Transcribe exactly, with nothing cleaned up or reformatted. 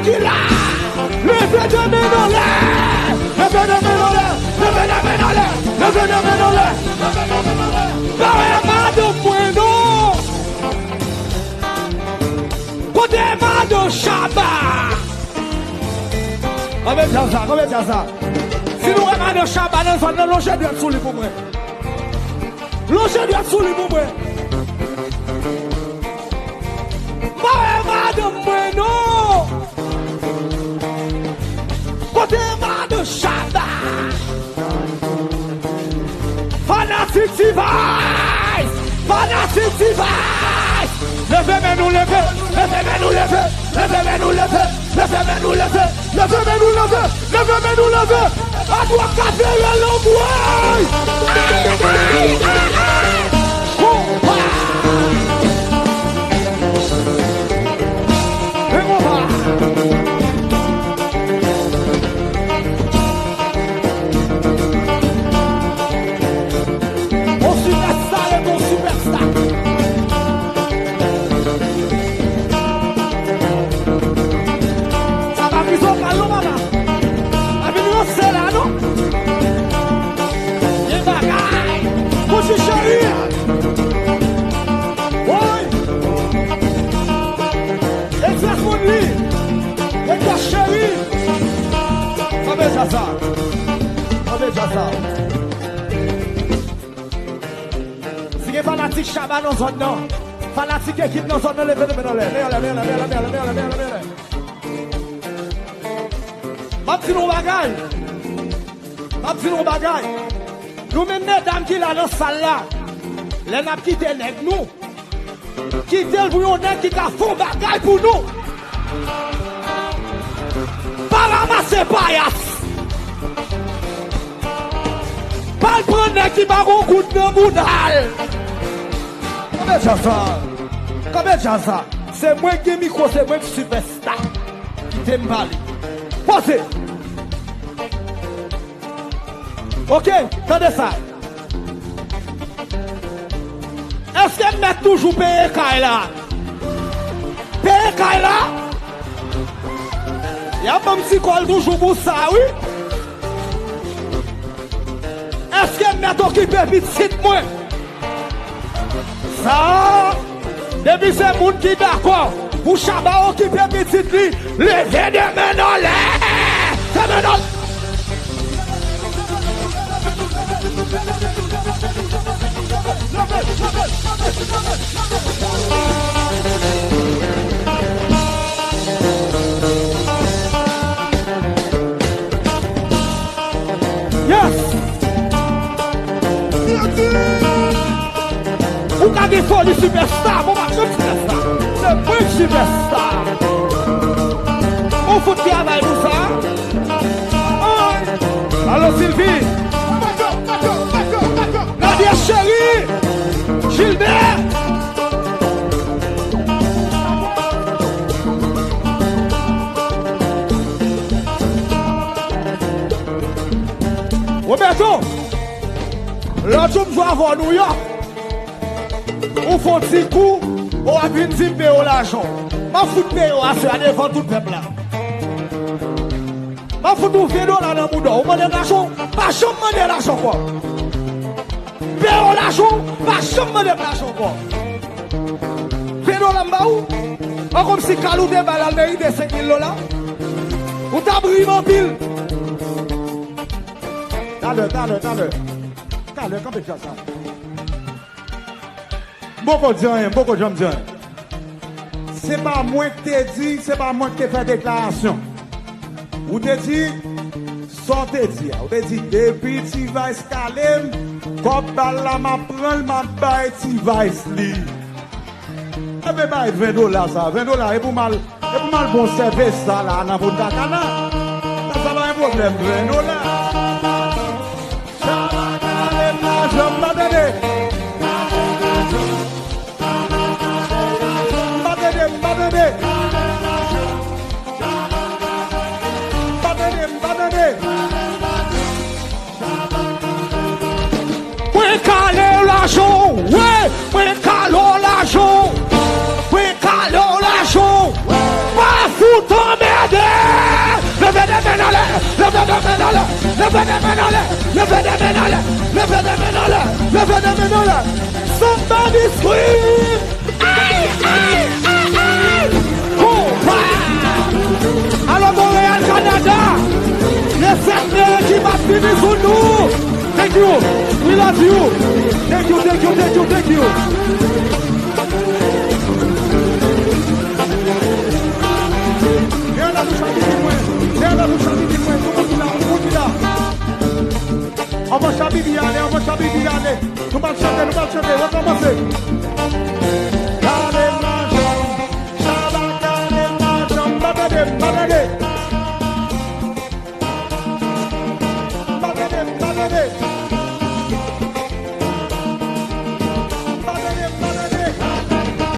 Ki la? Leve de men anlè! Leve de men anlè! Leve de men anlè! Leve de men anlè! Pa wè madanm mwen non! Kote madanm Shabba? Kanpe djaz la, kanpe djaz la. Si nou wè madanm Shabba nan zòn nan, lonje dwèt sou li pou mwen. Lonje dwèt sou li pou mwen. Pa wè madanm mwen non. Kote madanm Shabba? Fanatik T-Vice! Fanatik T-Vice! Leve men nou leve! Leve men nou leve! Leve men nou leve! Leve men nou leve! Leve men nou leve! Leve men nou leve! Adwòk ka fere lanmwey! Konpa! E konpa! On sipèsta, rete on sipèsta. Sa pa kriz vokal non, papa. Pa vin ranse la, non. Gen bagay. Bouchi cheri. Woy. Egzas moun li. Egzas cheri. Kanpe djaz sa. Kanpe djaz sa. Si gen fanatik Shabba nan zòn nan, fanatik ekip nan zòn nan, leve, leve men anlè. Men anlè, men anlè, men anlè, men anlè, men anlè, men anlè, men anlè. M ap di nou yon bagay. M ap di nou yon bagay. Nou menm medam ki la nan sal la, lè n ap kite nèg nou, kite l pou yon nèg ki ka fè yon bagay pou nou. Pa ranmase payas. Pa al pran nèg ki pa gon goud nan bouda l. Kanpe djaz sa. Kanpe djaz sa. Se mwen ki gen mikwo, se mwen ki sipèsta. Kite m pale. Poze. Ok, tande sa. Èske m mèt toujou peye kay la? Peye kay la? Y ap ban m ti kòb toujou pou sa, wi. Èske m mèt okipe pitit mwen? Sa, depi se moun ki dakò pou Shabba okipe pitit li, leve de men anlè! De men anlè! Yes! Ou ka gen foli sipèsta, bon, pa janm sipèsta. Se mwen sipèsta. Ou fout travay pou sa. Ay! Alo, Sylvie! Nadia cheri! Gilbert! Roberto! Lòt jou m jwe avè w Nouyòk. Ou fè yon ti kou, ou ap vin di m peye w lajan w. M ap fout peye w aswè a devan tout pèp la. M ap fout ou ven dola nan bouda w. Ou mande m lajan w, pa janm mande m lajan ankò. Peye w lajan w, pa janm mande m lajan ankò. Ven dola m ba ou. An kòmsi kal ou te ba l al merite senk mil dola. Ou t ap ri m anpil. Talè, talè, talè. Talè, kanpe djaz sa. M poko di anyen, m poko janm di anyen. Se pa mwen ki te di, se pa mwen ki te fè deklarasyon. Ou te di, sa w te di a. Ou te di, depi T-Vice kale m, kòb bal la, m ap pran l, m ap bay T-Vice li. Enben, bay ven dola sa. Ven dola, e pou m al, e pou m al bon sèvis sa la, nan Punta Cana. Sa, sa pa yon pwoblèm, ven dola. Sa pa kale m lajan m, pa tande. M pa tande, m pa tande. M pa tande, m pa tande. Mwen kale w lajan w, wi, mwen kale w lajan w, mwen kale w lajan w. Pa fout anmède. Leve de men anlè! Leve de men anlè! Leve de men anlè! Leve de men anlè! Somebody scream! Ay, ay, ay, ay! Konpa! Alò, Montréal, Canada! Le sèt me ki va fini sou nou! Thank you! We love you! Thank you, thank you, thank you, thank you! Dèyè la pou Chabibi mwen! Dèyè la pou Chabibi mwen! Tout moun ki la, tout moun ki la! Anvan Chabibi ale, anvan Chabibi ale! Nou pral chante, nou pral chante, rekòmanse! Gade madanm, chala gade madanm, pa tande, pa tande!